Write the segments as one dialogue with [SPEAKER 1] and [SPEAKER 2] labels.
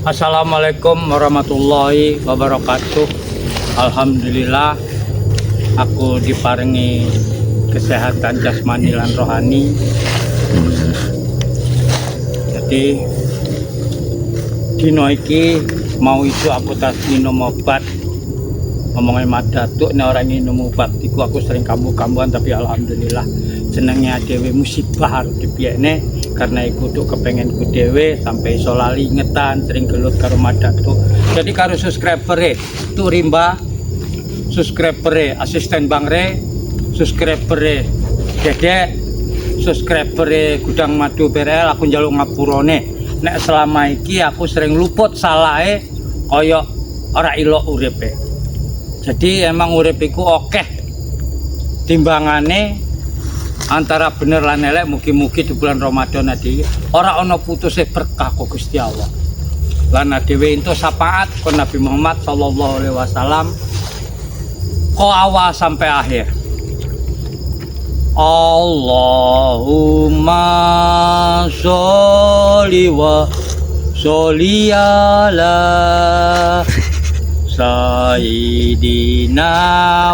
[SPEAKER 1] Assalamualaikum warahmatullahi wabarakatuh. Alhamdulillah aku diparingi kesehatan jasmani lan rohani. Jadi dino iki mau itu aku tas minum obat. Ngomongin Mak Datuk, nek orang minum obat iku aku sering kambuh-kambuhan, tapi alhamdulillah senengnya dhewe musibah harus dipiyekne karena iku tuh kepengenku dhewe sampai iso lali ingetan, sering gelut karo Mak Datuk. Jadi karo subscriber tuh rimba, subscriber asisten Bang Re, subscriber Dedek, subscriber Gudang Madu BRL, aku njaluk ngapurone nek selama iki aku sering luput salahe kaya ora ilok uripe. Jadi emang urip iku akeh timbangane antara bener lan elek. Mugi-mugi di bulan Ramadan adi ora ana putuse berkah kok Gusti Allah lan dhewe entuk syafaat kon Nabi Muhammad sallallahu alaihi wasallam ko awal sampai akhir. Allahumma sholli wa sholli ala Sayyidina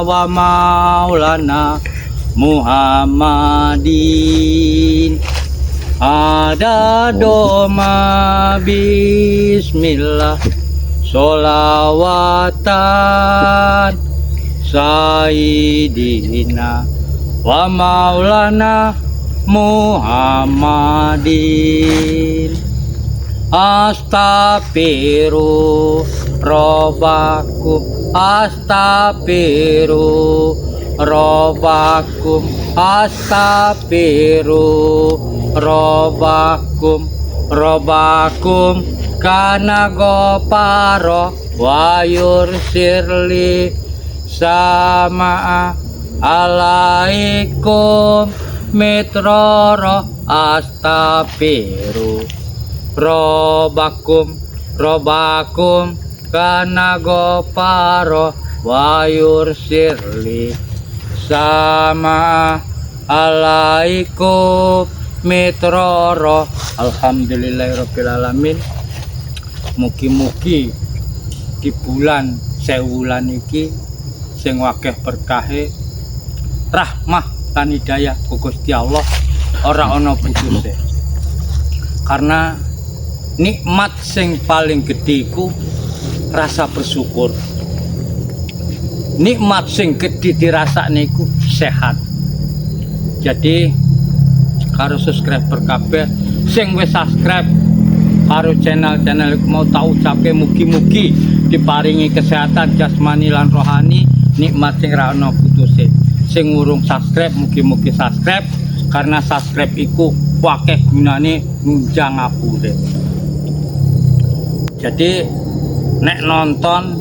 [SPEAKER 1] wa maulana Muhammadin. Ada doma bismillah sholawatan Sayyidina wa maulana Muhammadin. Astaghfiru robbakum, astaghfiru robbakum, astaghfiru robbakum, robbakum kana gofaro wa yursirli sama alaikum mitroro. Astaghfiru robbakum, robbakum kana gofaro wa yursirli sama alaikum mitroro. Alhamdulillahirabbil alamin. Mugi-mugi di bulan sewulan iki sing akeh berkahe, rahmah lan hidayah ku Gusti Allah ora ana putuse, karena nikmat sing paling gedhe iku rasa bersyukur. Nikmat sing gedhe dirasakne iku sehat. Jadi karo subscriber kabeh sing wis subscribe karo channel-channel iku mau tak ucapke mugi-mugi diparingi kesehatan jasmani lan rohani, nikmat sing ra ono putuse. Sing urung subscribe mugi-mugi subscribe, karena subscribe iku akeh gunane nunjang ngapure. Jadi nek nonton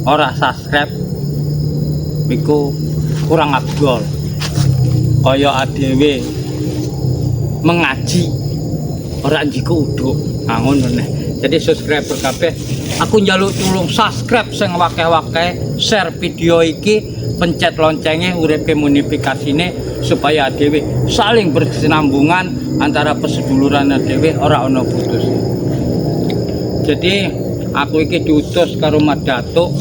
[SPEAKER 1] ora subscribe iku kurang afdol, kaya adewe mengaji ora njiku uduk. Nah, ngono neh. Jadi subscriber kabeh aku njaluk tulung subscribe sing wakeh-wakeh, share video iki, pencet loncengnya, uripe notifikasine supaya dhewe saling berkesinambungan antara peseduluran dhewe ora ana putus. Jadi aku iki diutus karo Mak Datuk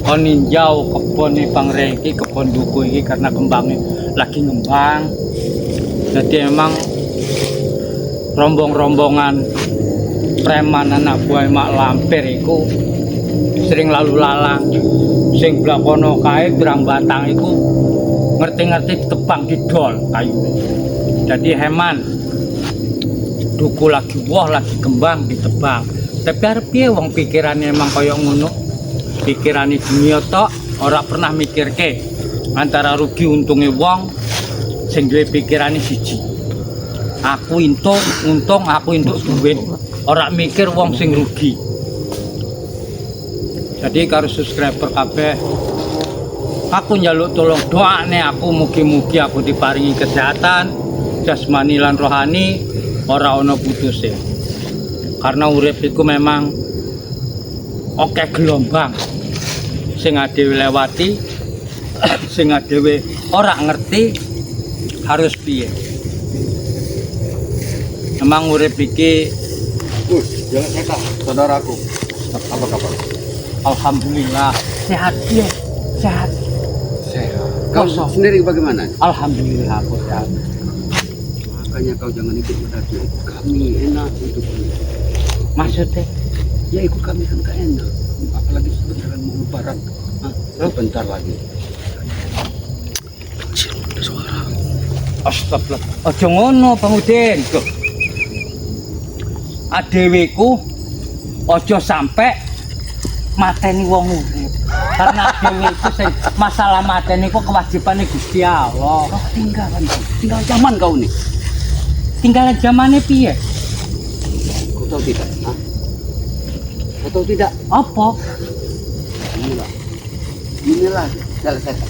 [SPEAKER 1] kon ninjau kebon Bang Re iki, kebon duku iki, karena kembangnya lagi ngembang. Jadi emang rombong-rombongan preman anak buah Mak Lampir iku sering lalu lalang. Sing blakono kae pirang batang iku ngerti-ngerti ditebang, didol kayu. Jadi heman, duku lagi woh, lagi kembang, ditebang. Tapi arep piye, wong pikirannya emang kaya ngono, pikirane dunia tok, ora pernah mikirke antara rugi untungnya. Wong sing duwe pikirane siji, aku entuk untung, aku entuk duit, ora mikir wong sing rugi. Jadi karo subscriber kabeh aku njaluk tolong doane aku, mugi-mugi aku diparingi kesehatan jasmani lan rohani ora ana putuse, karena urip iku memang akeh gelombang sing adewe lewati, sing adewe ora ngerti harus piye. Emang urip iki
[SPEAKER 2] Jalan sehat, saudaraku. Apa kabar?
[SPEAKER 1] Alhamdulillah sehat ya, sehat.
[SPEAKER 2] Sehat. Kau
[SPEAKER 1] Kosong.
[SPEAKER 2] Sendiri bagaimana?
[SPEAKER 1] Alhamdulillah aku sehat.
[SPEAKER 2] Makanya kau jangan ikut Mak Datuk. Ikut kami enak untuk ini.
[SPEAKER 1] Maksudnya?
[SPEAKER 2] Ya ikut kami kan gak enak. Apalagi sebentar mau lebaran. Hah? Sebentar lagi.
[SPEAKER 3] Kecil ada suara.
[SPEAKER 1] Astagfirullah. Aja ngono, Bang Udin. Loh. Adewe ku aja sampe mateni wong urip. Karena adewe iku sing masalah mateni ku kewajibane Gusti Allah.
[SPEAKER 2] Kau ketinggalan kau. Tinggal zaman kau nih.
[SPEAKER 1] Tinggalan zamane piye?
[SPEAKER 2] Kau tahu tidak? Hah? Kau tahu tidak?
[SPEAKER 1] Apa?
[SPEAKER 2] Inilah. Inilah jalan setan.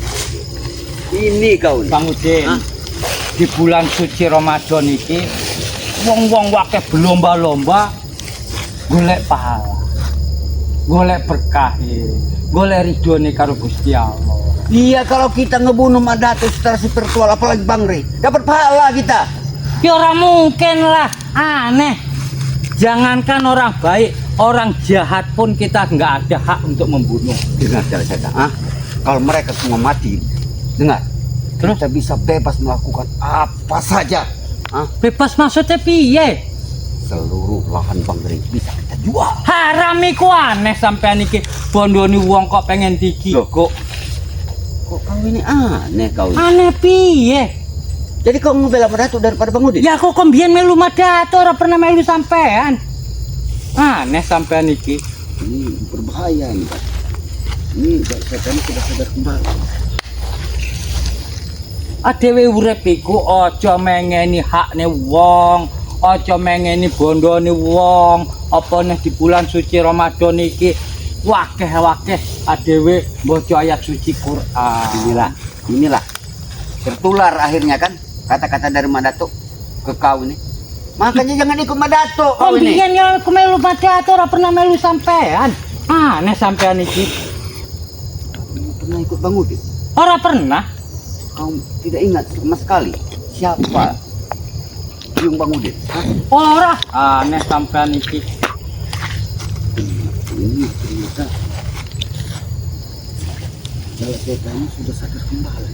[SPEAKER 2] Ini kau nih.
[SPEAKER 1] Bang Udin.
[SPEAKER 2] Hah?
[SPEAKER 1] Di bulan suci Ramadan iki wong-wong wakeh berlomba-lomba golek pahala. Golek berkah, golek ridhone karo Gusti Allah.
[SPEAKER 2] Iya, kalau kita ngebunuh Mak Datuk secara spiritual, apalagi Bang Rey, dapat pahala kita.
[SPEAKER 1] Ya ora mungkin lah, aneh. Jangankan orang baik, orang jahat pun kita nggak ada hak untuk membunuh.
[SPEAKER 2] Dengar, jalan setan. Ah? Kalau mereka semua mati, dengar.
[SPEAKER 1] Terus?
[SPEAKER 2] Kita bisa bebas melakukan apa saja. Ah?
[SPEAKER 1] Bebas maksudnya piye?
[SPEAKER 2] Seluruh lahan Bang Rey bisa kita jual.
[SPEAKER 1] Haram iku, aneh sampean iki, bondone wong kok pengen dikikuk.
[SPEAKER 2] Kok kau ini aneh kau ini.
[SPEAKER 1] Aneh piye?
[SPEAKER 2] Jadi kau ngebela Mak Datuk daripada Bang Udin?
[SPEAKER 1] Ya aku kok mbiyen melu Mak Datuk, ora pernah melu sampean. Aneh sampean iki.
[SPEAKER 2] Ini berbahaya ini, Pak. Ini setan sudah sadar kembali.
[SPEAKER 1] Adewe urip iku aja mengeni hakne wong, aja mengeni bondone wong, apa neh di bulan suci Ramadan iki wakeh-wakeh adewe maca ayat suci Quran.
[SPEAKER 2] Inilah, inilah. Tertular akhirnya kan kata-kata dari Mak Datuk ke kau ini. Makanya jangan ikut Mak Datuk
[SPEAKER 1] Kok
[SPEAKER 2] kau ini.
[SPEAKER 1] mbiyen ya aku melu Mak Datuk, ora pernah melu sampean. Aneh sampean iki.
[SPEAKER 2] Pernah ikut Bang Udin?
[SPEAKER 1] Ora pernah.
[SPEAKER 2] Kau tidak ingat sama sekali siapa Biung Bang Udin? Hah?
[SPEAKER 1] Ora. Aneh sampean iki.
[SPEAKER 2] Ini ternyata jalan setan ini sudah sadar kembali.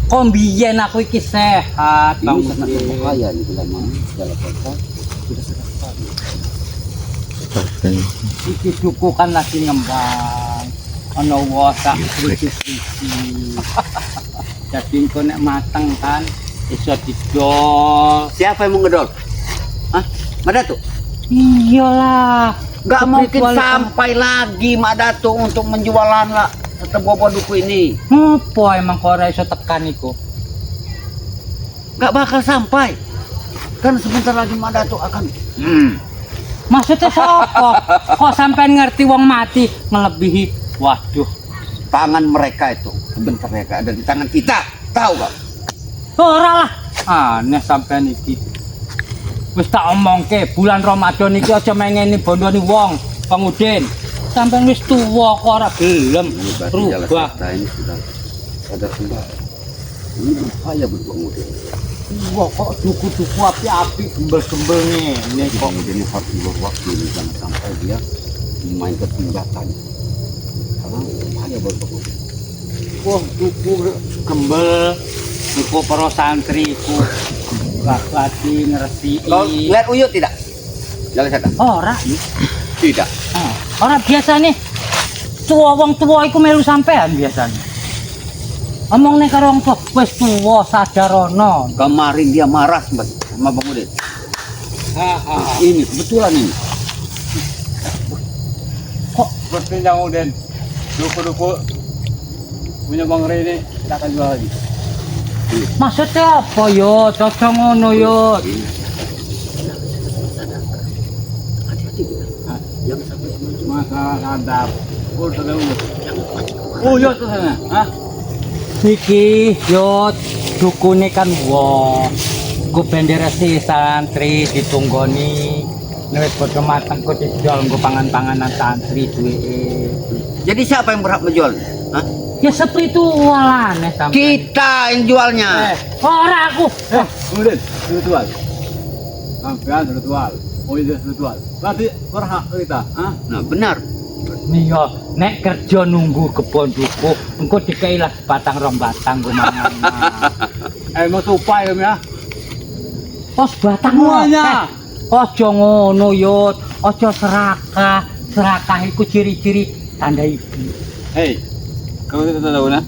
[SPEAKER 1] Kok mbiyen aku iki sehat,
[SPEAKER 2] Ini
[SPEAKER 1] Bang
[SPEAKER 2] sangat
[SPEAKER 1] Udin.
[SPEAKER 2] Berbahaya nih bila mau jalan setan sudah sadar kembali.
[SPEAKER 1] Iki duku kan lagi ngembang. Ana woh sak sriji-sriji. Jadi engko nek mateng kan iso didol.
[SPEAKER 2] Siapa yang mau ngedol? Hah? Mak Datuk?
[SPEAKER 1] Iyalah.
[SPEAKER 2] Gak mungkin
[SPEAKER 1] Spiritual-
[SPEAKER 2] sampai lagi Mak Datuk untuk menjual lahan lah tetap bawa duku ini.
[SPEAKER 1] Ngopo emang kok ora iso tekan iku?
[SPEAKER 2] Gak bakal sampai. Kan sebentar lagi Mak Datuk akan
[SPEAKER 1] Maksudnya sapa? Kok sampean ngerti wong mati melebihi? Waduh.
[SPEAKER 2] Tangan mereka itu sebentar mereka ada di tangan kita. Tahu gak?
[SPEAKER 1] Ora lah. Aneh sampean iki. Wis tak omongke bulan Ramadan iki aja mengeni bondone wong, Bang Udin. Sampean wis tuwa kok ora gelem
[SPEAKER 2] Ini berarti jalan
[SPEAKER 1] rubah.
[SPEAKER 2] setan ini sudah sadar kembali. Ini berbahaya buat Bang Udin.
[SPEAKER 1] Wah, kok duku-duku apik-apik gembel-gembel ngene
[SPEAKER 2] Jadi
[SPEAKER 1] kok.
[SPEAKER 2] Bang Udin ini harus ulur waktu ini, jangan sampai dia memainkan senjatanya. Karena bahaya buat Bang Udin.
[SPEAKER 1] Wah, duku gembel iku para santri iku lagi ngresiki.
[SPEAKER 2] Kau lihat Uyut tidak? Jalan setan?
[SPEAKER 1] Ora.
[SPEAKER 2] Tidak.
[SPEAKER 1] Ah, ora, biasane tuwa, wong tuwa iku melu sampean biasane. Omongne karo wong tuwa, wis tuwa sadarono.
[SPEAKER 2] Kemarin dia marah sama sama Bang Udin.
[SPEAKER 1] Heeh.
[SPEAKER 2] Ini kebetulan ini.
[SPEAKER 1] Kok
[SPEAKER 4] Seperti yang Udin, duku-duku punya Bang Rey ini kita akan jual lagi.
[SPEAKER 1] Maksudnya apa yo? Cocok ngono yo.
[SPEAKER 2] Ini. Hati-hati kita. Jangan sampai
[SPEAKER 4] Masalah sadar. Oh, sudah udah. Oh, iya tuh sana. Hah?
[SPEAKER 1] Niki yo dukune kan wong. Ku bendera si santri ditunggoni. Nek wis padha mateng ku didol nggo pangan-panganan santri duweke.
[SPEAKER 2] Jadi siapa yang berhak menjual? Hah?
[SPEAKER 1] Ya spiritual, aneh sampean.
[SPEAKER 2] Kita yang jualnya.
[SPEAKER 1] Ora aku.
[SPEAKER 4] Eh, Udin, spiritual. Sampean spiritual. Oh iya spiritual. Berarti berhak kita, hah?
[SPEAKER 2] Nah, benar.
[SPEAKER 1] Iya, nek kerja nunggu kebon dukuh, engko dikei lah batang rong batang nggo mangan.
[SPEAKER 4] Mau tupai kami ya.
[SPEAKER 1] Pos batang
[SPEAKER 4] Semuanya.
[SPEAKER 1] Aja ngono, Yut. Aja serakah. Serakah iku ciri-ciri tanda ibu.
[SPEAKER 4] Hei, kamu tidak tahu nah?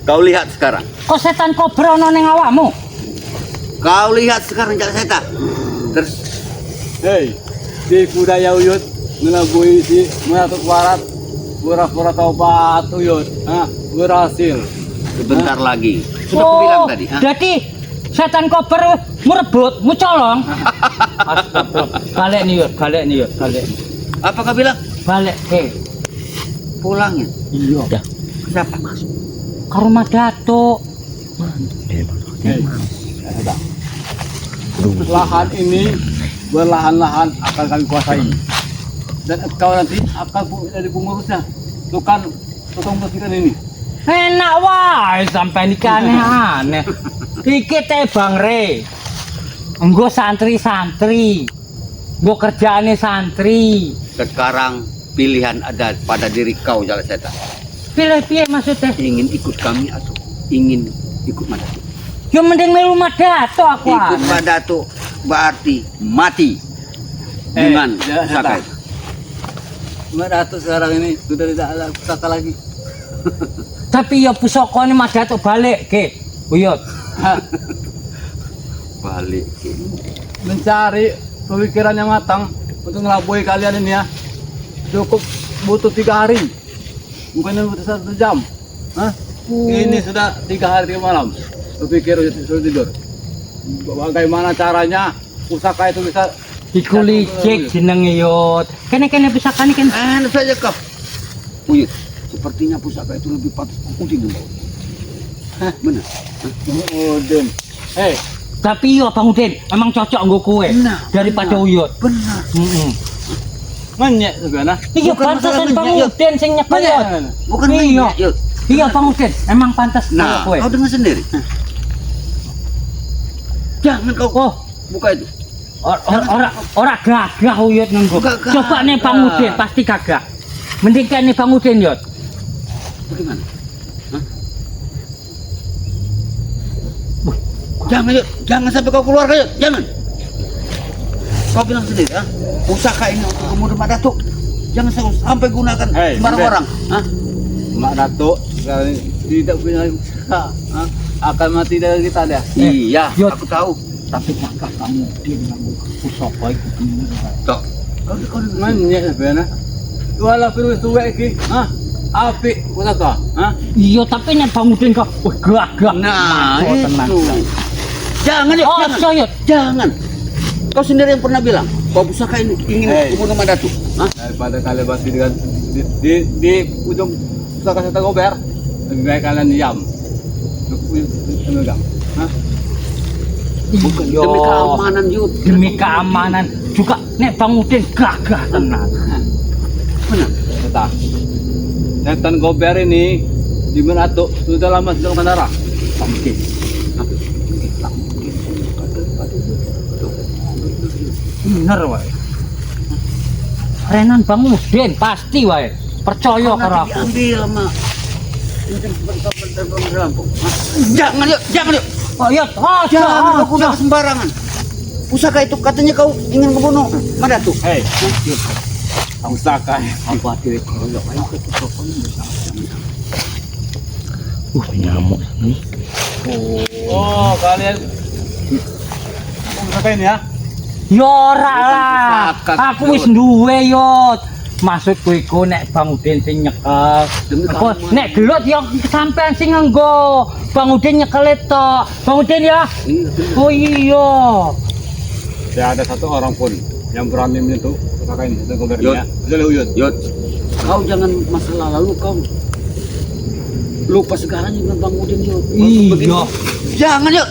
[SPEAKER 2] Kau lihat sekarang.
[SPEAKER 1] Kok setan kobra ana ning awakmu?
[SPEAKER 2] Kau lihat sekarang Jalak Seta. Terus
[SPEAKER 4] Hei, di budaya Uyut ngelabui si menatuk barat pura-pura taubat Uyut, hah? Berhasil.
[SPEAKER 2] sebentar lagi. Sudah aku bilang tadi. Hah?
[SPEAKER 1] Jadi setan kober merebut, mucolong. Astagfirullah. Balik nih, Yut. Balik nih, Yut. Balik.
[SPEAKER 2] Apa kau bilang?
[SPEAKER 1] Balik ke.
[SPEAKER 2] Pulangnya.
[SPEAKER 1] Iya.
[SPEAKER 2] Siapa?
[SPEAKER 1] Karo Mak Datuk.
[SPEAKER 4] Hei, ada. Lahan ini berlahan-lahan akan kami kuasai. Dan kau nanti akan jadi pengurusnya. Tukang tukang bersihkan ini.
[SPEAKER 1] Enak wae sampai niki aneh-aneh. Iki teh Bang Re. Enggo santri-santri. Enggo kerjaane santri.
[SPEAKER 2] Sekarang pilihan ada pada diri kau Jalak Seta.
[SPEAKER 1] Pilih piye maksudnya?
[SPEAKER 2] Ingin ikut kami atau ingin ikut Mak Datuk?
[SPEAKER 1] Ya mending melu Mak Datuk aku.
[SPEAKER 2] Ikut
[SPEAKER 1] aneh.
[SPEAKER 2] Mak Datuk berarti mati dengan
[SPEAKER 4] Jalak
[SPEAKER 2] pusaka
[SPEAKER 4] Seta.
[SPEAKER 2] itu.
[SPEAKER 4] Mak Datuk sekarang ini sudah tidak ada pusaka lagi.
[SPEAKER 1] Tapi ya pusakane Mak Datuk balik ke. Uyut.
[SPEAKER 4] Hah,
[SPEAKER 2] Balik ke.
[SPEAKER 4] mencari pemikiran yang matang untuk ngelabui kalian ini ya. Cukup butuh 3 hari. Bukannya butuh 1 jam. Hah? Ini sudah 3 hari 3 malam. Berpikir sudah tidur. Bagaimana caranya pusaka itu bisa
[SPEAKER 1] Iku licik jenenge Yut. Kene-kene pusakane kene.
[SPEAKER 2] Anu saja kau. Uyut, sepertinya pusaka itu lebih pantas Udin yang bawa. Hah, benar.
[SPEAKER 4] Udin. Hei,
[SPEAKER 1] Tapi yo Bang Udin, emang cocok nggo kowe
[SPEAKER 2] Nah,
[SPEAKER 1] daripada
[SPEAKER 2] benar.
[SPEAKER 1] Uyut.
[SPEAKER 2] Benar.
[SPEAKER 1] Heeh.
[SPEAKER 4] menyek sebenarnya.
[SPEAKER 1] Iya
[SPEAKER 2] Bukan
[SPEAKER 1] pantesan
[SPEAKER 2] masalah
[SPEAKER 1] Bang
[SPEAKER 2] menyek, Yut.
[SPEAKER 1] Udin sing nyekel Yut.
[SPEAKER 4] Menyek.
[SPEAKER 2] Bukan
[SPEAKER 1] Iya.
[SPEAKER 2] menyek, Yut.
[SPEAKER 1] Iya Bang Udin, emang pantas
[SPEAKER 2] Nah,
[SPEAKER 1] kowe.
[SPEAKER 2] kau dengar sendiri. Jangan kau
[SPEAKER 1] Oh,
[SPEAKER 2] buka itu.
[SPEAKER 1] ora ora gagah Uyut nenggo.
[SPEAKER 2] Gagah.
[SPEAKER 1] Coba nih Bang Udin pasti gagah. Mending kene Bang Udin Yut.
[SPEAKER 2] Bagaimana? Hah? Jangan, Yut. Jangan sampai kau keluar, Yut. Jangan. Kau bilang sendiri, ah, pusaka ini untuk kemudian Mak Datuk. Jangan sampai gunakan
[SPEAKER 4] Hei,
[SPEAKER 2] sembarang
[SPEAKER 4] Udin.
[SPEAKER 2] orang. Hah?
[SPEAKER 4] Mak Datuk sekarang ini tidak punya lagi pusaka. Hah? Akan mati dari kita dia.
[SPEAKER 2] Iya,
[SPEAKER 1] Yut.
[SPEAKER 2] aku tahu.
[SPEAKER 1] Tapi gagah Bang Udin nganggo pusaka iku bener.
[SPEAKER 2] Toh. Kau dengar sendiri.
[SPEAKER 4] Menyek sebenarnya. Walaupun wis tuwek iki, hah? Apik pusaka, hah?
[SPEAKER 1] Iya, tapi nek Bang Udin kok wah gagah.
[SPEAKER 2] Nah,
[SPEAKER 1] Mantap tenan.
[SPEAKER 2] itu. Jangan, Yut.
[SPEAKER 1] Oh,
[SPEAKER 2] Jangan.
[SPEAKER 1] so, Yut.
[SPEAKER 2] Jangan. Kau sendiri yang pernah bilang, kau pusaka ini ingin
[SPEAKER 4] Hei.
[SPEAKER 2] membunuh Mak Datuk. Hah?
[SPEAKER 4] Daripada kalian mati dengan di ujung pusaka setan gober, lebih baik kalian diam. Megang. Hah?
[SPEAKER 2] Bukan
[SPEAKER 1] Iya.
[SPEAKER 2] demi keamanan, Yut.
[SPEAKER 1] Demi keamanan juga nek Bang Udin gagah tenan.
[SPEAKER 2] Benar.
[SPEAKER 4] Setan. Setan gober ini di Meratuk sudah lama sudah makan darah.
[SPEAKER 1] Bang Udin. Bener wae. Renan Bang Udin pasti wae. Percaya karo
[SPEAKER 2] Nanti
[SPEAKER 1] aku.
[SPEAKER 2] diambil sama dari Lampung. Hah? Jangan, Yut. Jangan, Yut.
[SPEAKER 1] Oh iya, oh,
[SPEAKER 2] Jangan kau gunakan sembarangan. Pusaka itu katanya kau ingin membunuh Mak Datuk.
[SPEAKER 4] Hei, pusaka.
[SPEAKER 1] Apa dhewe keroyok ayo ke pusaka
[SPEAKER 3] Nyamuk nih.
[SPEAKER 4] Oh, kalian pusaka ini ya?
[SPEAKER 1] Ya ora lah.
[SPEAKER 2] Pusaka,
[SPEAKER 1] Aku wis duwe yo. Maksudku iku nek Bang Udin sing nyekel.
[SPEAKER 2] Demi
[SPEAKER 1] Apa
[SPEAKER 2] keamanan.
[SPEAKER 1] nek gelut yo sampean sing nganggo. Bang Udin nyekel tok. Bang Udin ya.
[SPEAKER 2] Iya, benar.
[SPEAKER 1] Oh iya.
[SPEAKER 4] Tidak ada satu orang pun yang berani menyentuh pusaka ini, setan gober ini
[SPEAKER 2] Yut.
[SPEAKER 4] ya. Kecuali Uyut.
[SPEAKER 2] Yut, kau jangan masalah lalu kau lupa segalanya dengan Bang Udin, Yut.
[SPEAKER 1] Iya.
[SPEAKER 2] Begitu. Jangan, Yut.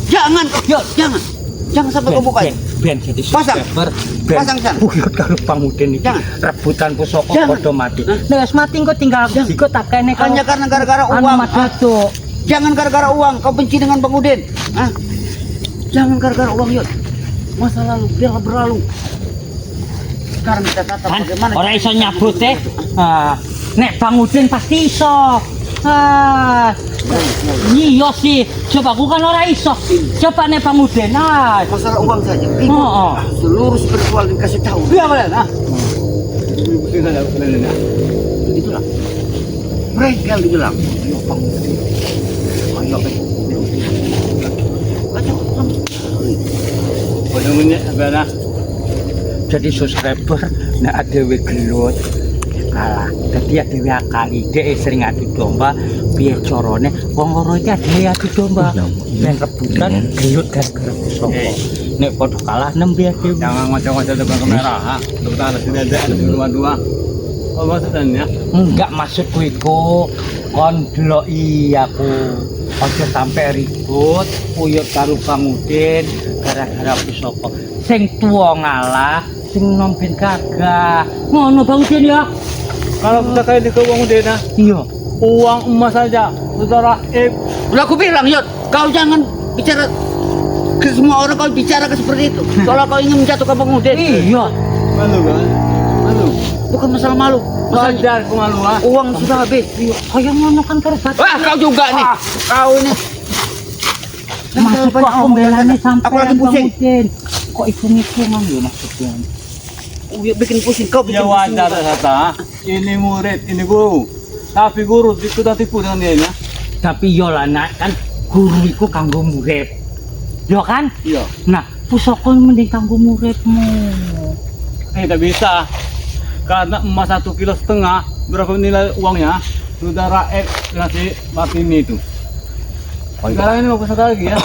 [SPEAKER 2] Jangan,
[SPEAKER 1] Yut.
[SPEAKER 2] Jangan. Jangan sampai kau buka.
[SPEAKER 1] Ben, ben jadi
[SPEAKER 2] Pasang.
[SPEAKER 1] subscriber. Ben.
[SPEAKER 2] Pasang, San.
[SPEAKER 1] Uyut karo Bang Udin iki
[SPEAKER 2] Jangan.
[SPEAKER 1] rebutan pusaka
[SPEAKER 2] Jangan.
[SPEAKER 1] padha mati.
[SPEAKER 2] Hah?
[SPEAKER 1] Nek wis mati engko tinggal
[SPEAKER 2] Jangan.
[SPEAKER 1] jikot tak kene
[SPEAKER 2] Hanya karena gara-gara
[SPEAKER 1] anu
[SPEAKER 2] uang.
[SPEAKER 1] Mak Datuk.
[SPEAKER 2] Jangan gara-gara uang kau benci dengan Bang Udin. Hah? Jangan gara-gara uang, Yud. Masa lalu biarlah berlalu. Sekarang kita tatap
[SPEAKER 1] Kan
[SPEAKER 2] bagaimana.
[SPEAKER 1] ora iso nyabut eh. Ah, nek Bang Udin pasti iso. Ah, iya sih. Coba aku kan ora iso. Coba nek Bang Udin. Ah,
[SPEAKER 2] Masalah uang saja. Ribut.
[SPEAKER 1] Oh, oh.
[SPEAKER 2] Seluruh spiritual dikasih tahu.
[SPEAKER 4] Diam kalian, ah. Pusing saja kalian ini. Ah.
[SPEAKER 2] Itulah. Mereka yang dibilang. Ayo Bang Udin. Ayo Bang Udin. Kacau sama sekali.
[SPEAKER 4] Bodohnya, apa
[SPEAKER 1] Jadi subscriber nek dhewe gelut kalah. Dadi dhewe akali dhek sering adu domba piye carane wong loro iki dhewe adu domba. Ben rebutan gelut gara-gara pusaka. Nek padha kalah nembe dhewe.
[SPEAKER 4] Jangan ngoceh-ngoceh depan kamera, ha. Depan ada sini ada rumah dua. Oh, maksudnya?
[SPEAKER 1] Enggak, maksudku iku kon deloki aku. Aja sampe ribut uyut karo Bang Udin gara-gara pusaka. Sing tuwa ngalah, sing nom ben gagah. Ngono Bang Udin ya.
[SPEAKER 4] Kalau pusaka ini ke Bang Udin, ah.
[SPEAKER 1] Iya.
[SPEAKER 4] Uang emas saja, saudara Ip.
[SPEAKER 2] Udah aku bilang, Yud, kau jangan bicara ke semua orang, kau bicara ke seperti itu. Soalnya kau ingin menjatuhkan Bang Udin.
[SPEAKER 1] Iya.
[SPEAKER 4] Malu kan? Malu.
[SPEAKER 2] Bukan masalah malu. Masalah
[SPEAKER 4] Wajar aku malu, ah.
[SPEAKER 2] uang sudah habis.
[SPEAKER 1] Iya, kaya ngono kan karo batin.
[SPEAKER 2] Wah, kau juga nih. Kau ini.
[SPEAKER 1] Maksudku aku mbelani sampean
[SPEAKER 2] Aku lagi pusing.
[SPEAKER 1] Bang Udin. Kok hitung-hitungan yo maksudnya.
[SPEAKER 2] Uyut bikin pusing, kau bikin
[SPEAKER 4] Ya
[SPEAKER 2] pusing.
[SPEAKER 4] wajar kata. Ini murid, ini guru. Tapi guru itu tak tipu dengan dia ya.
[SPEAKER 1] Tapi yo lah nak kan guru iku kanggo murid. Yo kan?
[SPEAKER 4] Iya.
[SPEAKER 1] Nah, pusaka mending kanggo muridmu.
[SPEAKER 4] Eh, tidak bisa. Karena emas 1,5 kilo berapa nilai uangnya? Saudara F ngasih Martini itu. Sekarang ini mau pusaka lagi ya.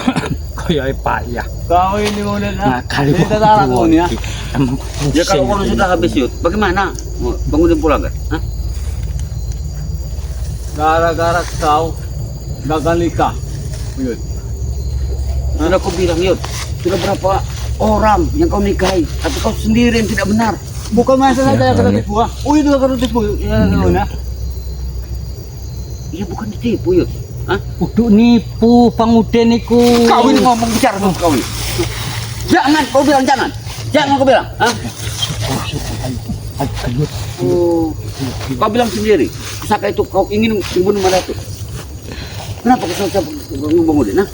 [SPEAKER 1] Kaya payah.
[SPEAKER 4] Kau ini mau lihat.
[SPEAKER 1] Nah, kali
[SPEAKER 4] Ini tentara kau ini ya.
[SPEAKER 1] Emang
[SPEAKER 2] Ya kalau uang
[SPEAKER 1] pusing.
[SPEAKER 2] sudah habis, Yud, bagaimana? Mau Bang Udin pulang kan? Hah?
[SPEAKER 4] Gara-gara kau gagal nikah. Uyut.
[SPEAKER 2] Sudah aku bilang, Yud, sudah berapa orang yang kau nikahi, tapi kau sendiri yang tidak benar.
[SPEAKER 4] Bukan masa saja yang kena
[SPEAKER 3] Ya,
[SPEAKER 4] tipu ah. Uyut juga kena tipu. Ya, ya.
[SPEAKER 2] Iya bukan ditipu, Yud. Hah?
[SPEAKER 1] Uduk nipu Bang Udin iku.
[SPEAKER 2] Kau ini ngomong bicara terus kau ini. Jangan, kau bilang jangan. Jangan kau bilang. Hah?
[SPEAKER 1] Ayo gelut.
[SPEAKER 2] Oh. Kau bilang sendiri, pusaka itu kau ingin membunuh Mak Datuk. Kenapa kau selalu Bang Udin? Hah?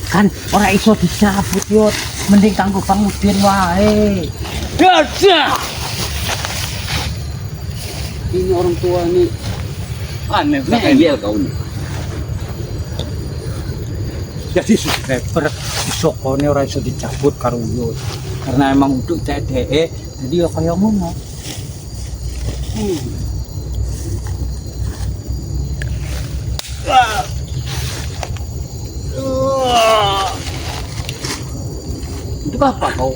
[SPEAKER 1] Kan ora iso dicabut yo. Mending kanggo Bang Udin wae. Dadah.
[SPEAKER 2] Ini orang tua ini
[SPEAKER 4] Aneh pusaka ini.
[SPEAKER 2] ngeyel kau ini.
[SPEAKER 1] Jadi subscriber pusakane ora iso dicabut karo Uyut. Karena emang uduk cedeke, jadi ya kaya ngono.
[SPEAKER 2] Itu apa kau?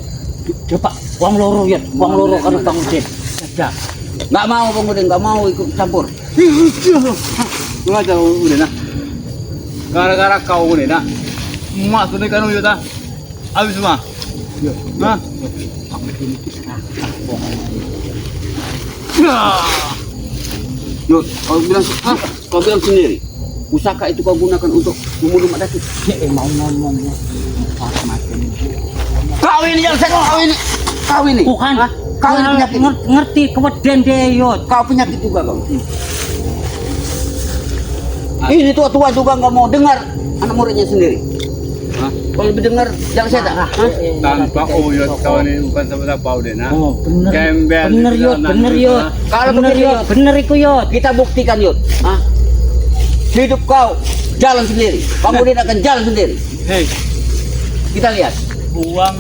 [SPEAKER 1] Coba wong loro ya, wong loro karo Bang Udin. Dadah.
[SPEAKER 2] Nggak mau Bang Udin, nggak mau ikut campur.
[SPEAKER 4] Mengajar Udin ah. Gara-gara kau Udin ah. Emak sudah kan Uyut ah. Habis semua. Hah?
[SPEAKER 1] Bang Udin iki serakah wong.
[SPEAKER 2] Yud, kau bilang, hah? Kau bilang sendiri. Pusaka itu kau gunakan untuk membunuh Mak Datuk.
[SPEAKER 1] Dia mau ngomong orang mati.
[SPEAKER 2] Kau ini jangan saya kau ini. Kau ini.
[SPEAKER 1] Bukan.
[SPEAKER 2] Hah? Kau ini penyakit.
[SPEAKER 1] Ngerti keweden deh Yud.
[SPEAKER 2] Kau penyakit juga kau. Ini tua-tua juga nggak mau dengar anak muridnya sendiri.
[SPEAKER 4] Hah?
[SPEAKER 2] Kalau lebih dengar jangan saya tak. Hah?
[SPEAKER 4] Tanpa Uyut kau ini bukan sama-sama Udin ah.
[SPEAKER 1] Oh, bener.
[SPEAKER 4] Gembel
[SPEAKER 1] Bener
[SPEAKER 4] di
[SPEAKER 1] Yud,
[SPEAKER 4] jalanan
[SPEAKER 1] bener
[SPEAKER 4] itu,
[SPEAKER 1] Yud.
[SPEAKER 4] ah.
[SPEAKER 2] Kalau
[SPEAKER 1] Bener
[SPEAKER 2] begitu,
[SPEAKER 1] Yud,
[SPEAKER 2] Yud.
[SPEAKER 1] bener iku Yud.
[SPEAKER 2] Kita buktikan Yud. Hah? Hidup kau jalan sendiri. Bang Udin akan jalan sendiri.
[SPEAKER 4] Hei,
[SPEAKER 2] Kita lihat.
[SPEAKER 4] uang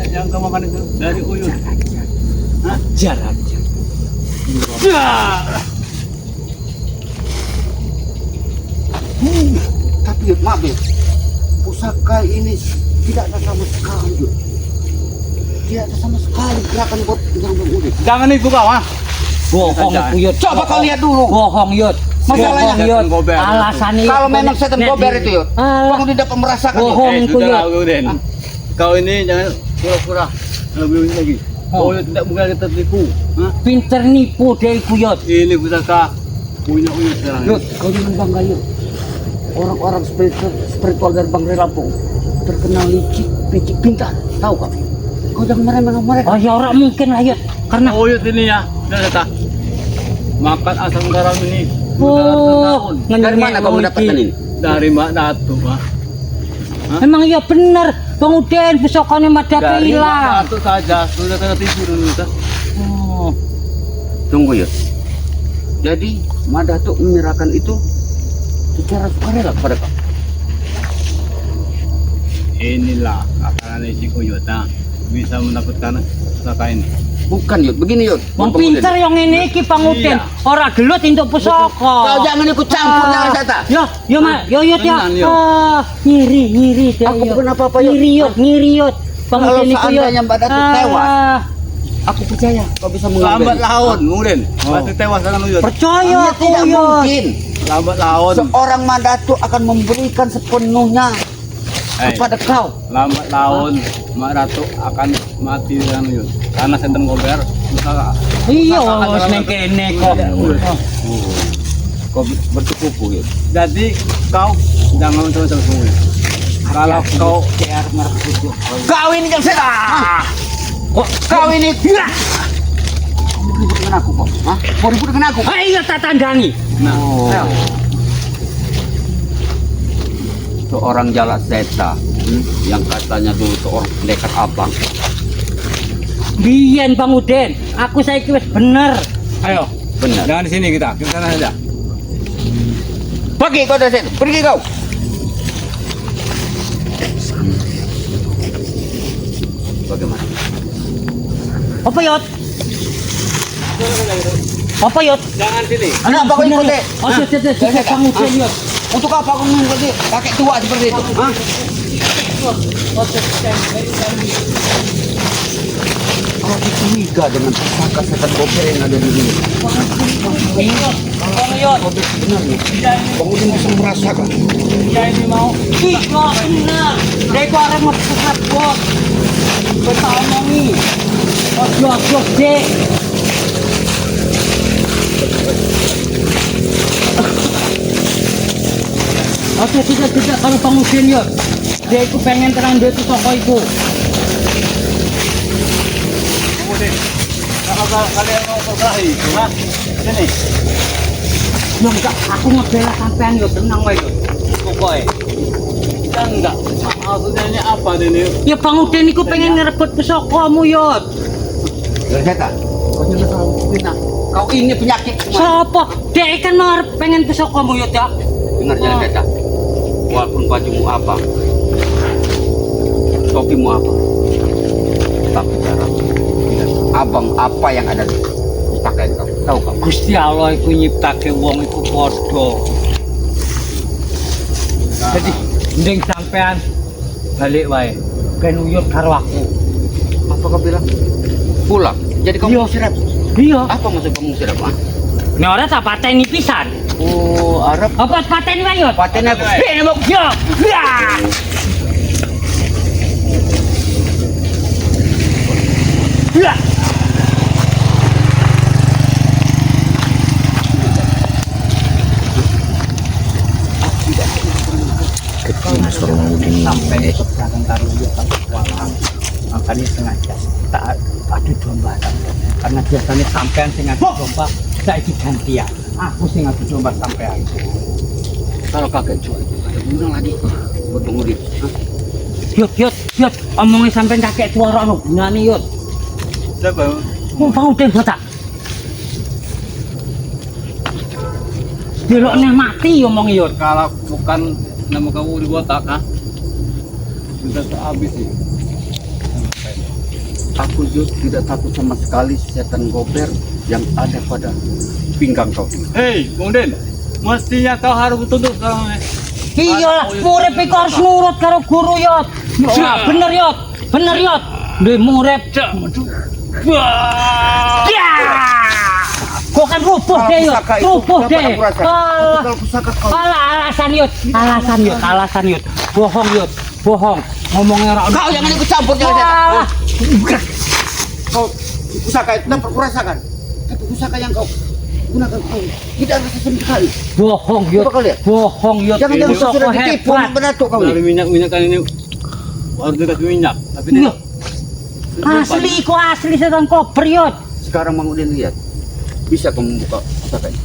[SPEAKER 4] yang kau makan itu dari Uyut.
[SPEAKER 1] Hah? Ajar aja.
[SPEAKER 4] Ya.
[SPEAKER 2] Tapi Yud, maaf Yud. Pusaka ini tidak ada sama sekali Yud. Tidak ada sama sekali gerakan buat menyerang Bang Udin.
[SPEAKER 4] Jangan nipu kau ah.
[SPEAKER 1] Bohong iku Yud.
[SPEAKER 2] Coba kau lihat dulu.
[SPEAKER 1] Bohong Yud.
[SPEAKER 2] Masalahnya-
[SPEAKER 1] Bohong, Yud.
[SPEAKER 4] Setan gober.
[SPEAKER 1] Alasannya Yud.
[SPEAKER 2] Kalau memang setan
[SPEAKER 1] Nek-
[SPEAKER 2] gober itu Yud,
[SPEAKER 1] Alah.
[SPEAKER 2] Bang Udin dapat merasakan Yud.
[SPEAKER 1] Bohong
[SPEAKER 4] Eh,
[SPEAKER 1] iku
[SPEAKER 4] sudah
[SPEAKER 1] Yud.
[SPEAKER 4] Udin. Kau ini jangan pura-pura lebih lagi.
[SPEAKER 1] Oh.
[SPEAKER 4] Uyut tidak mungkin kita tertipu. Hah?
[SPEAKER 1] Pinter nipu deh iku Yud.
[SPEAKER 4] Ini pusaka punya Uyut sekarang.
[SPEAKER 2] Yud, kau jangan bangga Yud. Orang-orang spiritual dari Bangri Lampung terkenal licik, picik, pintar. Tahu kau? Kau jangan meremehkan mereka.
[SPEAKER 1] Oh ya ora mungkin lah Yud. Karena
[SPEAKER 4] Uyut ini ya, sudah Seta. Makan asam garam ini.
[SPEAKER 1] oh,
[SPEAKER 2] Dari mana kau mendapatkan ini?
[SPEAKER 4] Dari Mak Datuk, Pak.
[SPEAKER 1] Emang iya bener, Bang Uden pusakane Mak Datuk
[SPEAKER 4] Dari Mak
[SPEAKER 1] hilang.
[SPEAKER 4] Datuk saja sudah kena tipu dulu, ta.
[SPEAKER 1] Oh.
[SPEAKER 2] Tunggu ya. Jadi Mak Datuk menyerahkan itu secara sukarela kepada kau.
[SPEAKER 4] Inilah akalan si Uyut, ha. Bisa mendapatkan pusaka ini.
[SPEAKER 2] Bukan Yud, begini Yud.
[SPEAKER 1] Wong pinter yang ngene iki Bang Uden.
[SPEAKER 4] Iya.
[SPEAKER 1] Ora gelut entuk pusaka.
[SPEAKER 2] Kau jangan ikut campur jangan Seta.
[SPEAKER 1] Ya, ya Mak, ya Yud ya.
[SPEAKER 4] Tenang, Yud.
[SPEAKER 1] Ah, ngiri, ngiri dia.
[SPEAKER 2] Aku
[SPEAKER 1] Yud.
[SPEAKER 2] bukan apa-apa, Yud.
[SPEAKER 1] Ngiri Yud, ngiri Yud. Bang
[SPEAKER 2] Kalau
[SPEAKER 1] Uden iku, Yud.
[SPEAKER 2] seandainya Mbak Datuk tewas, aku percaya kau bisa mengambil.
[SPEAKER 4] Lambat laun, Muden. Pasti tewas dengan Uyut.
[SPEAKER 1] Percaya
[SPEAKER 2] Ya,
[SPEAKER 1] aku
[SPEAKER 2] tidak
[SPEAKER 1] Yud.
[SPEAKER 2] mungkin.
[SPEAKER 4] Lambat laun.
[SPEAKER 2] Seorang Mak Datuk akan memberikan sepenuhnya
[SPEAKER 4] Eh,
[SPEAKER 2] kepada kau.
[SPEAKER 4] lambat laun Mak Datuk akan mati dengan Uyut. Karena senten gober pusaka.
[SPEAKER 1] Iya,
[SPEAKER 4] Pusaka
[SPEAKER 1] wis
[SPEAKER 4] adalah
[SPEAKER 1] ning kene kok.
[SPEAKER 2] Kau bersepupu Yud.
[SPEAKER 4] Jadi kau jangan macam-macam semua. Kalau kau
[SPEAKER 2] Kau ini jangan Seta.
[SPEAKER 1] Kok
[SPEAKER 2] Kau ini. Kau mau ribut dengan aku kau? Hah? Mau ribut dengan aku?
[SPEAKER 1] Ayo tak tandani.
[SPEAKER 4] Nah,
[SPEAKER 2] Oh. Seorang Jala Seta yang katanya dulu seorang pendekar abang.
[SPEAKER 1] Biyen Bang Uden, aku saiki wis bener.
[SPEAKER 4] Ayo,
[SPEAKER 2] Benar.
[SPEAKER 4] jangan di sini kita, kita sana saja.
[SPEAKER 2] Pergi kau dari situ. Pergi kau. Bagaimana?
[SPEAKER 1] Apa Yot? Apa Yot?
[SPEAKER 4] Jangan sini.
[SPEAKER 2] Kenapa kau ikut deh?
[SPEAKER 1] Oh, siap, siap, siap, siap, Bang Uden Yot.
[SPEAKER 2] Untuk apa kau mengikuti kakek tua seperti itu? Hah? Aku curiga dengan pusaka setan gober yang ada di sini.
[SPEAKER 1] Bang Yot,
[SPEAKER 2] Gober sebenarnya. Bang Udin bisa merasakan.
[SPEAKER 1] iya ini mau. Iya bener. Dia iku arep ngebut. Kowe tak omongi. Ojo-ojo, Dik. Ojo tidak tidak kalau Bang Udin Yot. Dia iku pengen terang duwe pusaka iku.
[SPEAKER 4] Kemudian, kalau kalian mau berkelahi, hah? Sini.
[SPEAKER 1] Yo enggak, aku ngebela sampean yo tenang wae yo. Pokoke.
[SPEAKER 4] Kita enggak. Maksudnya ini apa ini?
[SPEAKER 1] Ya Bang Udin iku pengen ngerebut pusakamu Yot.
[SPEAKER 2] Seta, kau jangan selalu fitnah. Kau ini penyakit semua.
[SPEAKER 1] Sopo? Dek kan mau pengen pusakamu Yot ya.
[SPEAKER 2] Dengar jalan Seta. Walaupun bajumu apa, topimu apa, tapi cara abang apa yang ada di pakaian kau, tahu kau?
[SPEAKER 1] Gusti Allah iku nyiptake wong iku padha. Jadi mending sampean balik wae. Ben uyut karo aku.
[SPEAKER 2] Apa kau bilang? Pulang. Jadi kau
[SPEAKER 1] Iya.
[SPEAKER 2] mengusir aku?
[SPEAKER 1] Iya.
[SPEAKER 2] Apa maksud kamu mengusir aku? ah?
[SPEAKER 1] Nek ora tak pateni pisan.
[SPEAKER 2] Oh, Arab.
[SPEAKER 1] Apa pateni wae Yot?
[SPEAKER 2] Pateni aku.
[SPEAKER 1] Ben mau yo. Ya. Ya.
[SPEAKER 3] Gede suara Mang Udin ini.
[SPEAKER 1] Sampai belakang karo dia tak kualang. Makanya sengaja tak adu domba sampean. Karena biasanya sampean sing adu domba, saiki gantian. Aku sing adu domba sampean.
[SPEAKER 2] Kalau kakek tua itu ada guna lagi buat Bang Udin. Hah?
[SPEAKER 1] Yot, yot, yot, omongnya sampean kakek tua ora ono gunane, Yot.
[SPEAKER 4] Siapa?
[SPEAKER 1] Wong Bang Udin botak. Delokne mati omong Yot.
[SPEAKER 4] Kalau bukan nama kamu di botak, ha? Sudah tak habis sih.
[SPEAKER 2] Aku juga tidak takut sama sekali setan gober yang ada pada pinggang kau ini.
[SPEAKER 4] Hei, Bung Den, mestinya kau harus tunduk sekarang. Eh.
[SPEAKER 1] Iya lah, murid iku harus nurut karo guru Yot. Ya, bener Yot, bener Yot. Ndek murid. Ya. Kok kan rubuh deh Yot, rubuh deh. Alah,
[SPEAKER 2] Kalau pusaka kau
[SPEAKER 1] alah, alasan Yot, alasan Yot, alasan Yot. Bohong Yot, bohong. Ngomongnya ora ono.
[SPEAKER 2] Kau jangan ikut campur jangan setan.
[SPEAKER 1] Alah.
[SPEAKER 2] Kau pusaka itu dapat kurasakan. Tapi pusaka yang kau Gunakan kau. Tidak ada rasa sama sekali.
[SPEAKER 1] Bohong, Yud.
[SPEAKER 2] Coba kau lihat.
[SPEAKER 1] Bohong, Yud.
[SPEAKER 2] Jangan-jangan kau
[SPEAKER 1] Soko
[SPEAKER 2] sudah ditipu
[SPEAKER 1] hebat.
[SPEAKER 2] sama Datuk kau
[SPEAKER 4] Dari
[SPEAKER 2] ni.
[SPEAKER 4] minyak-minyak kan ini harus dikasih minyak, tapi
[SPEAKER 1] Iya.
[SPEAKER 4] tidak.
[SPEAKER 1] Asli iku asli setan kober, Yud.
[SPEAKER 2] Sekarang Mang Udin lihat. Bisa kau membuka pusaka ini?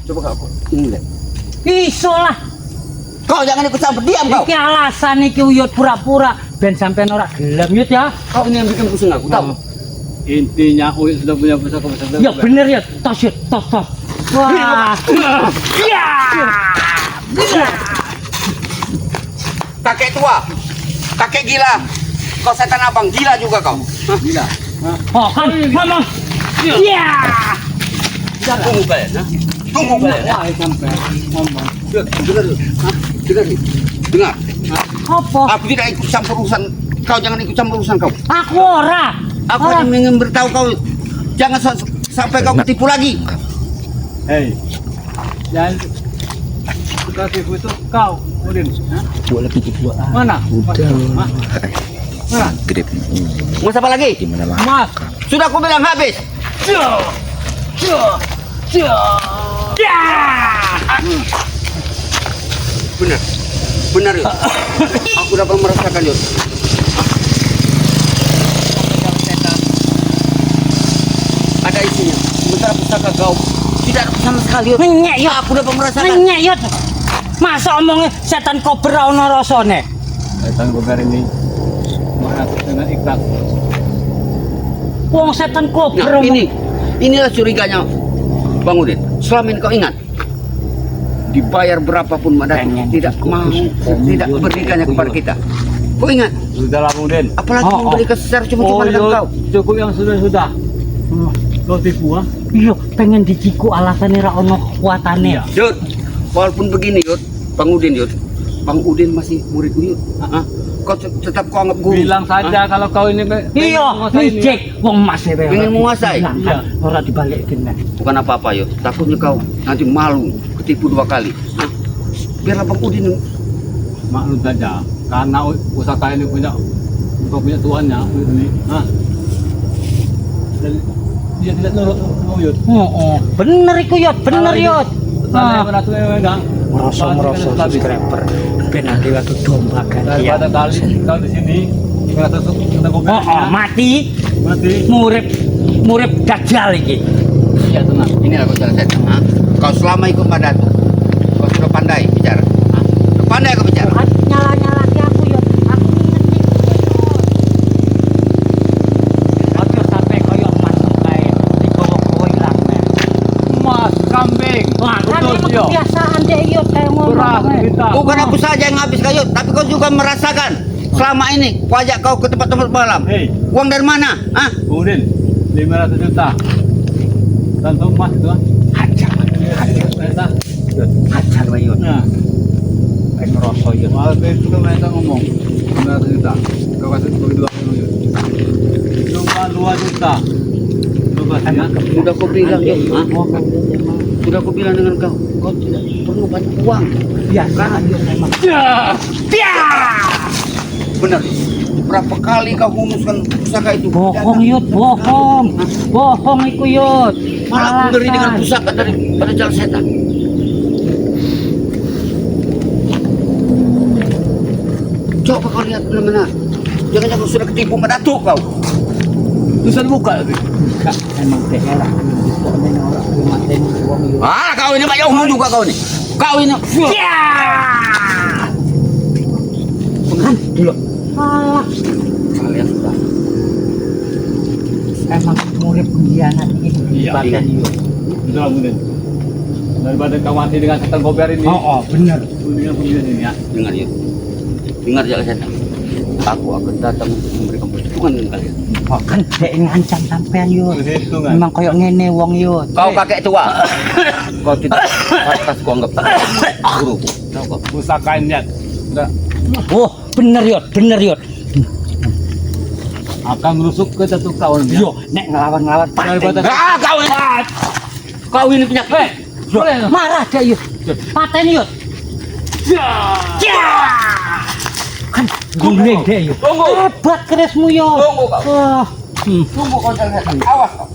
[SPEAKER 2] Coba kau ini lihat.
[SPEAKER 1] Iso lah.
[SPEAKER 2] Kau jangan ikut campur, diam kau.
[SPEAKER 1] Iki alasan iki Uyut pura-pura ben sampean ora gelem Yud ya.
[SPEAKER 2] Kau ini yang bikin pusing aku, tahu?
[SPEAKER 4] Intinya Uyut sudah punya pusaka pusaka.
[SPEAKER 1] Ya bener ya, tos Yud, tos tos. Wah. Ya.
[SPEAKER 2] Kakek tua, kakek gila. Kau setan abang, gila juga kau.
[SPEAKER 4] Gila.
[SPEAKER 1] Oh kan ngomong. Ya.
[SPEAKER 2] Tunggu kalian, ha? Tunggu kalian.
[SPEAKER 4] Wah, sampai ngomong.
[SPEAKER 2] Dengar, dengar, hah? Dengar, dengar.
[SPEAKER 1] Apa?
[SPEAKER 2] Aku tidak ikut campur urusan. Kau jangan ikut campur urusan kau.
[SPEAKER 1] Aku ora.
[SPEAKER 2] Aku
[SPEAKER 1] Ora.
[SPEAKER 2] hanya ingin beritahu kau, jangan sampai kau ketipu lagi.
[SPEAKER 4] Hei, jangan suka tipu itu kau, Udin. Hah?
[SPEAKER 3] Dua lagi dua.
[SPEAKER 4] Mana?
[SPEAKER 3] Udah.
[SPEAKER 4] Hah? Mana?
[SPEAKER 3] Grip.
[SPEAKER 2] Mau siapa lagi?
[SPEAKER 3] Gimana mah?
[SPEAKER 4] Mas.
[SPEAKER 2] Sudah aku bilang habis.
[SPEAKER 1] Ya.
[SPEAKER 2] Benar, benar Yud. Aku dapat merasakan Yud. Ada isinya. Sementara pusaka kau tidak ada sama sekali Yud.
[SPEAKER 1] Ngenyek Yud.
[SPEAKER 2] Aku dapat merasakan.
[SPEAKER 1] Ngenyek Yud. Masa omongnya setan kober ora ono rasane?
[SPEAKER 4] Setan kober ini mengaku dengan ikhlas.
[SPEAKER 1] Wong setan kober
[SPEAKER 2] Nah,
[SPEAKER 1] omong.
[SPEAKER 2] ini inilah curiganya Bang Udin. Selama ini kau ingat dibayar berapapun Mak Datuk
[SPEAKER 1] Pengen
[SPEAKER 2] tidak
[SPEAKER 1] dikukus
[SPEAKER 2] mau
[SPEAKER 1] komion
[SPEAKER 2] tidak berikannya kepada
[SPEAKER 1] Yud.
[SPEAKER 2] kita. Kau ingat,
[SPEAKER 4] Sudahlah Bang Udin.
[SPEAKER 2] apalagi
[SPEAKER 1] Oh, oh.
[SPEAKER 2] memberikan secara cuma-cuma dengan
[SPEAKER 4] Uyut,
[SPEAKER 2] kau.
[SPEAKER 4] cukup yang sudah-sudah. Kau tipu, ah?
[SPEAKER 1] Iya, pengen diciku alasannya ra ono kekuatane.
[SPEAKER 4] Iya.
[SPEAKER 2] Yud, walaupun begini Yud, Bang Udin Yud, Bang Udin masih murid Uyut. Hah? Kau tetap kau anggap guru.
[SPEAKER 4] Bilang saja kalau kau ini pengen
[SPEAKER 1] Iya,
[SPEAKER 4] menguasai ini.
[SPEAKER 1] licik wong mas e
[SPEAKER 2] Pengen menguasai.
[SPEAKER 1] Iya, ora dibalikin kan.
[SPEAKER 2] Bukan apa-apa Yud, takutnya kau nanti malu ketipu dua kali. Hah? Biarlah Bang Udin yang
[SPEAKER 4] Maklum saja, karena pusaka ini punya kau punya tuannya Uyut ini. Hah? Dan dia tidak nurut sama Uyut.
[SPEAKER 1] Heeh, bener iku Yud, bener Yud.
[SPEAKER 4] Sana yang menatu yang megang.
[SPEAKER 1] Merasa-merasa subscriber ben ade waktu domba gantian.
[SPEAKER 4] Daripada kali kau di sini merasa kena kopi.
[SPEAKER 1] Oh, oh, mati
[SPEAKER 4] Mati.
[SPEAKER 1] murid murid dajjal iki.
[SPEAKER 4] Iya tenang.
[SPEAKER 2] Inilah kau jalan setan. Hah? Kau selama ikut Mak Datuk, kau sudah pandai bicara. Hah? Sudah pandai kau bicara.
[SPEAKER 1] Kan nyala-nyalake aku Yud. Aku ngerti Yud. Ojo sampe koyo emas kae digowo-gowo ilang.
[SPEAKER 4] Emas kambing.
[SPEAKER 1] Wah, kan
[SPEAKER 4] Betul,
[SPEAKER 1] emang
[SPEAKER 4] iya.
[SPEAKER 1] kebiasaan deh Yud kayak ngono.
[SPEAKER 4] Beras
[SPEAKER 1] kae.
[SPEAKER 4] kita.
[SPEAKER 2] Bukan aku saja yang habis kayu, tapi kau juga merasakan. Selama ini kau ajak kau ke tempat-tempat malam.
[SPEAKER 4] Hei,
[SPEAKER 2] Uang dari mana? Hah?
[SPEAKER 4] Udin, 500 juta. Tentu emas itu. ah.
[SPEAKER 1] Hajar,
[SPEAKER 4] Mereka.
[SPEAKER 1] hajar wae Yud.
[SPEAKER 4] Nah,
[SPEAKER 1] Ben ngerasa Yud.
[SPEAKER 4] waktu itu kan mereka ngomong 500 juta. Kau kasih bagi dua orang Yud. Cuma 2 juta. Lu kasih ya.
[SPEAKER 2] Sudah kau bilang, Yud. Hah? Sudah kau bilang dengan kau, kau tidak perlu banyak uang.
[SPEAKER 1] Biasa Yud emang.
[SPEAKER 4] Ya.
[SPEAKER 1] Ya!
[SPEAKER 2] Benar. Berapa kali kau humuskan pusaka itu?
[SPEAKER 1] Bohong Yud, bohong. Bohong iku Yud.
[SPEAKER 2] Malah aku ngeri dengan
[SPEAKER 1] Alasan.
[SPEAKER 2] pusaka dari pada jalan setan. Coba kau lihat benar-benar. Jangan-jangan sudah ketipu Mak Datuk kau.
[SPEAKER 4] Susah dibuka lagi.
[SPEAKER 1] Enggak, emang daerah kok ning ora gelem mateni wong Yud.
[SPEAKER 2] Ah, kau ini banyak omong juga kau ini. Kau ini.
[SPEAKER 1] Ya! Kan dulu. Alah,
[SPEAKER 2] Kalian sudah.
[SPEAKER 1] emang murid pengkhianat iki
[SPEAKER 4] Iya.
[SPEAKER 1] dibakani Yud.
[SPEAKER 4] Betul Udin. Daripada kau mati dengan setan koper ini.
[SPEAKER 1] Oh, oh, bener.
[SPEAKER 4] Mendingan pemilihan ini ya.
[SPEAKER 2] Dengar ya. Dengar jalan setan. Aku akan datang untuk memberikan perhitungan dengan kalian.
[SPEAKER 1] Oh, kan dek ngancam sampean Yud.
[SPEAKER 4] Perhitungan.
[SPEAKER 1] Memang koyo ngene wong Yud.
[SPEAKER 2] Kau kakek tua. Kau tidak pantas kau anggap guru. Tahu kau?
[SPEAKER 4] Pusaka ini ya. Udah
[SPEAKER 1] Oh, bener Yud, bener Yud.
[SPEAKER 4] akan merusuk ke jatuh kau nanti. ya.
[SPEAKER 1] Yo, nek ngelawan-ngelawan
[SPEAKER 4] Daripada-
[SPEAKER 1] paten.
[SPEAKER 2] Ah, kau ini. Kau ini penyakit.
[SPEAKER 4] Hei, boleh.
[SPEAKER 1] Marah dia Yud. Paten Yud.
[SPEAKER 4] Ya.
[SPEAKER 1] Ya! Kan guling deh Yud.
[SPEAKER 2] Tunggu.
[SPEAKER 1] Hebat kerismu Yud.
[SPEAKER 2] Tunggu, kau.
[SPEAKER 1] Wah.
[SPEAKER 2] Tunggu kau jalan setan. Awas kau.